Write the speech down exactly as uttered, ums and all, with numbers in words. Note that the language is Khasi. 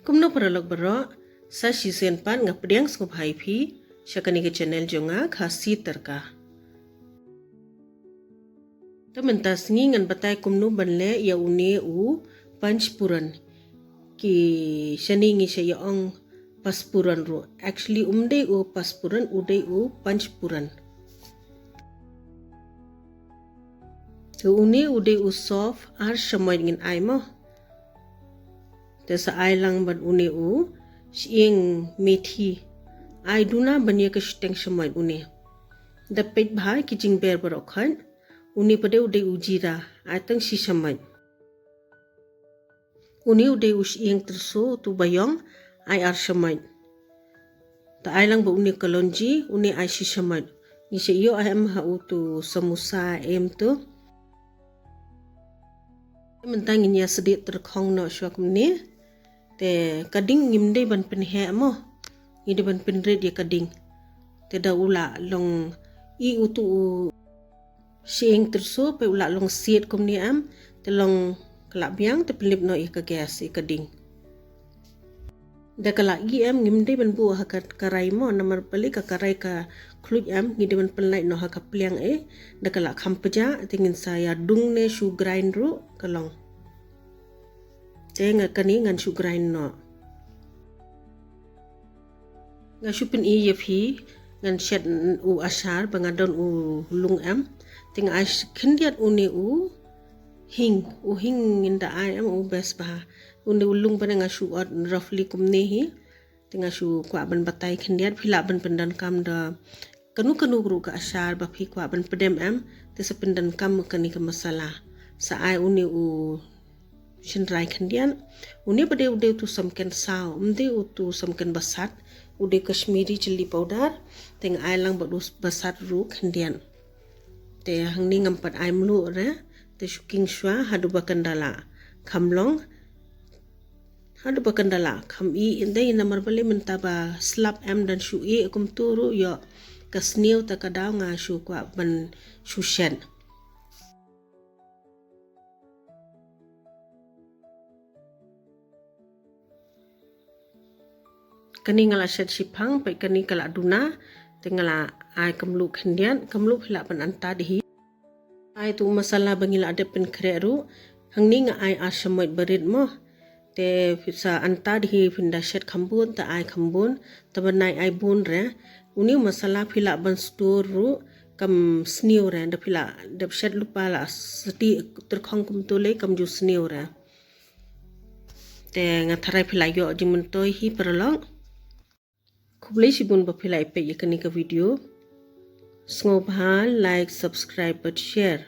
Kumno paralok baroh, sa shisien pat nga pdiang sngewbha ïa phi sha kane ka channel jong nga, Khasi Tadka. Te mynta sngi ngan batai kumno ban leh ïa une u panch puran. Ki shane ngi shu ong pas puran ruh. Actually um dei u pas puran, u dei u panch puran. Te une u dei u sof ar shamoit ngin ai mo. Te sa ai lang bad une u shyieng methi. Ai duna ban ïa ka shiteng shamoit une. Da peit bha ki jingber baroh khoit. Une pat u dei u jira, ai tang shi shamoit. Une u dei u shyieng tyrso, tu ba ïong, ai ar shamoit. Ta ai lang bad une kalonji, une ai shi shamoit. Ngi shu ïoh ai em ha utu samosa em tu. Mynta ngin ïa sdieh tyrkhong noh shuwa kumne. Te ka ding ngim dei ban pynheh mo. Ngi dei ban pynrit ïa ka ding. Te da u la long i utu u shyieng tyrso, peit u la long siat kumne em, te long ka la biang, te pynlip noh ïa ka gas ïa ka ding. Da ka la i em, ngim dei ban buh ha ka karai mo, namar balei ka karai ka khluit em, ngi dei ban pynlait noh ha ka pliang eh, da ka la kham pjah, te ngin sa ïa dung ne shu grind ruh ka long. Te nga kane ngan shu grind noh. Nga shu pyni ïa phi, ngan shet u ashar ba nga don u lung em. Te nga ai khyndiat une u hing, u hing ngin da ai em u best bha. Une u lung ba nga shu ot roughly kumne hi. Te nga shu kwah ban batai khyndiat, phi lah ban pyndonkam da kano kano ruh ka ashar ba phi kwah ban pdem em, te sa pyndonkam kane ka masala. Sa ai une u shynrai khyndiat. Une pat u dei u dei utu samken saw, um dei utu samken basat, u dei Kashmiri chilli powder, te nga ai lang bad u basat ruh khyndiat. Te hangne ngam pat ai mluh re, te shu king shuwa haduh ba kan da la kham long. Haduh ba kan da la kham ih, ynda ïa namar balei mynta ba slap em, dang shu ih kumtu ruh ïoh ka sniew, ta ka daw nga shu kwah ban shu shet. Kane nga la shet shiphang, peit kane ka la duna, te nga la ai ka mluh khyndiat, ka mluh phi lah ban antad hi. Ai tu masala ba ngi la dep pynkhreh ruh, hangne nga ai ar shamoit barit mo. Te phi sa antad hi, phin da shet kham bun, te ai kham bun, te ban ai ai bun re. Une u masala phi lah ban store ruh kam sniew re, da phi lah dep shet lypa la sdie tyrkhong kumtu lei kam ju sniew re. Te nga tharai phi la ïoh jingmyntoi hi paralok. Khublei shibun ba phi la ïa peit ïa kane ka video. Sngewbha like, subscribe bad share.